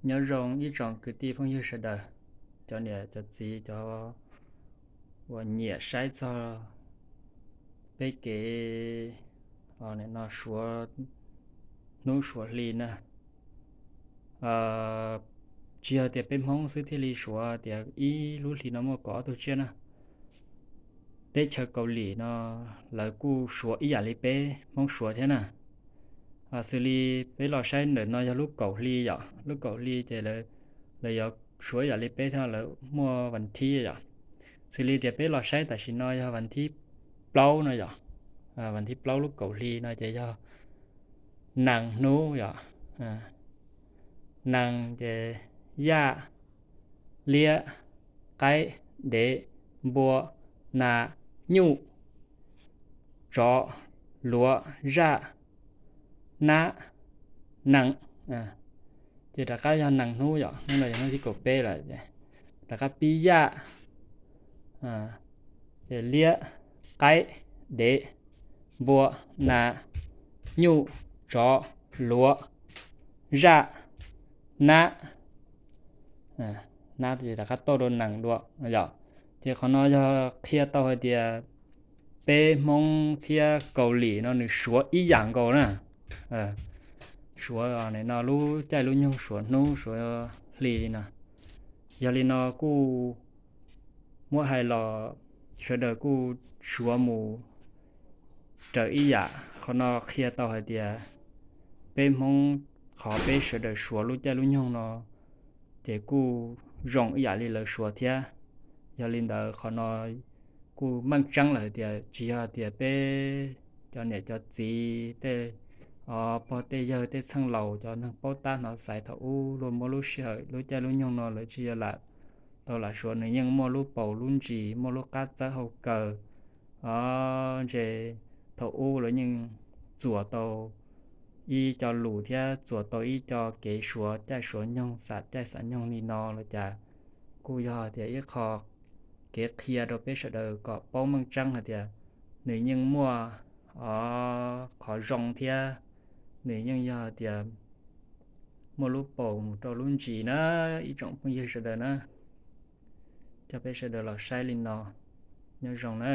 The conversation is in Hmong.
Nyob zoo ib tsoom kwv tij phooj ywg sawv daws, cov niam cov txiv, cov uas nyiam saib txog peb kev no suav hnub suav hli na. Tsis yog tias peb Hmoob xwb thiaj li suav tias ib lub hli no muaj kaum ob tug tsiaj na. Teb chaws Kaus Lim no lawv kuj suav ib yam li peb Hmoob suav thiab na. Xws li peb los saib ntawm no yog lub kaum hli yom, lub kaum hli ces lawv yuav suav ib yam li peb thiab, lawv muaj vas thib yom. Xws li tias peb los saib tam sim no yog vas thib plaub no yom, vas thib plaub lub kaum hli no ces yog nees hnub yom. Nees ces yaj, liab, qaib, dev, npua, nas, nyuj, tsov, luav, zaj, nab, nees. Ces rov qab yog nees hnub yom, hnub no yog hnub thib kaum peb lawm. Rov qab pib yaj, ces liab, qaib, dev, npua, nas, nyuj, tsov, luav, zaj, nab, nab ces rov qab toj rau nees dua yom. Ces qhov no yog qhia tau hais tias peb Hmoob thiab Kaus Lim no nws suav ib yam nkaus na. Suav no lub caij lub nyoog, suav hnub suav hli li no. Yog li no kuj muab hais los sawv daws kuj suav mus raws ib yam. Qhov no qhia tau hais tias peb Hmoob, qhov peb sawv daws suav lub caij lub nyoog no ces kuj zoo ib yam li lawv suav thiab. Yog li ntawd qhov no kuj meej tseeb lawm hais tias tsis yog tias peb cov niam cov txiv, tej pog tej yawg, tej txheej laus, cov neeg paub tab hnov xaiv thaum ub luag muaj lub sij hawm lub caij lub nyoog no lawv tsis yog lam tau lam suav, nws yeej muaj lub paus lub ntsis, muaj lub qab txawb hau kaw. Ntse thaum ub lawv yeej txuas tau ib co lus thiab txuas tau ib co kev suav caij suav nyoog, xam caij xam nyoog li no los cas kuj yog tias ib qho kev qhia rau peb sawv daws kom paub meej tseeb hais tias nws yeej muaj qhov zoo thiab nws yeej yog tias muaj lub paus mus rau lub ntsis na, ib tsoom phooj ywg sawv daws na. Coj peb sawv daws los saib li no, nyob zoo na.